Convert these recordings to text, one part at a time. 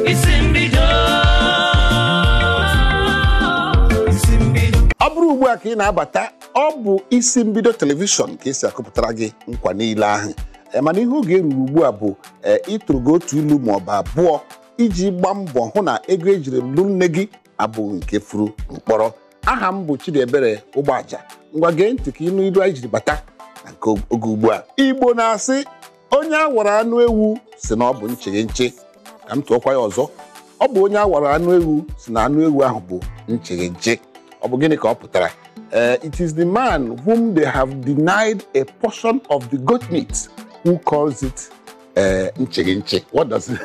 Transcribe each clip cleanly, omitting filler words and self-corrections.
Isi mbido. Isi mbido. Ọ bụrụ ugbu a ka ị na-abata, ọ bụ Isi Mbido Telivishọn ka esi akụpụtara gị nkwa niile ahụ. Mana ihe oge eruru ugbu a bụ ịtụrụ gị otu ilu ma ọ bụ abụọ iji gbaa mbọ hụ na ego ejiri lụ nne gị abụghị nke furu mkpọrọ. Aha m bụ Chidiebere Ụgbọaja. Ngwa, gee ntị ka ịnụ ilu anyị jiri bata na nke oge ugbu a. Igbo na-asị onye awara anụ ewu si na ọ bụ nchịghị nchị. Ka m tụọkwa ya ọzọ, ọ bụ onye awara anụ ewu si na anụ ewu ahụ bụ nchịghị nchị. Ọ bụ gịnị ka ọ pụtara? It is the man whom they have denied a portion of the goat meat who calls it nchịghị nchị. What does it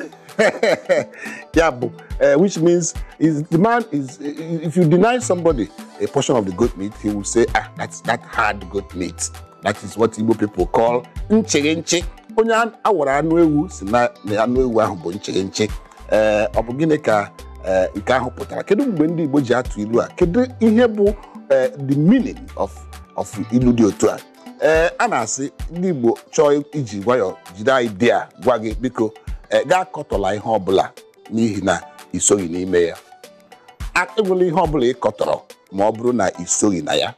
ya bụ, which means is the man is, if you deny somebody a portion of the goat meat, he will say, "Ah, that's that hard goat meat." That is what Igbo people call nchịghị nchị. Onye awara anụ ewu si na anụ ewu ahụ bụ nchịghị nchị. Ee, ọ bụ gịnị ka nke ahụ pụtara? Kedu mgbe ndị Igbo ji atụ ilu a? Kedu ihe bụ the meaning of ilu dị otu a? Ee, a na-asị ndị Igbo chọọ iji nwayọọ jide idea gwa gị, biko, gaa kọtọla ihe ọbụla n'ihi na isoghị n'ime ya. Enwela ihe ọbụla ị kọtọrọ ma ọ bụrụ na isoghị na ya.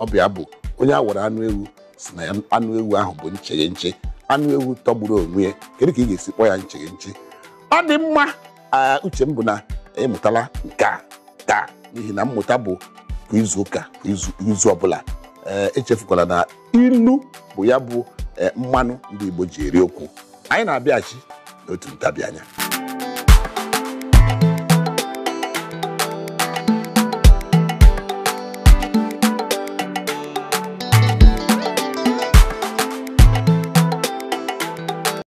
Ọ bụ ya bụ onye a wara anụ ewu si na anụ ewu ahụ bụ ncheghe nche. Anụ ewu tọgburu onwe ya, kedu ka ị ga-esi kpọọ ya ncheghe nche? Ọ dị mma. Uche m bụ na ịmụtala nke a taa, n'ihi na mmụta bụ kwa izu ụka, kwa izu ọbụla. Ee, echefukwala na ilu bụ ya bụ mmanụ ndị Igbo ji eri okwu. Anyị na-abịaghachi n'otu ntabi anya.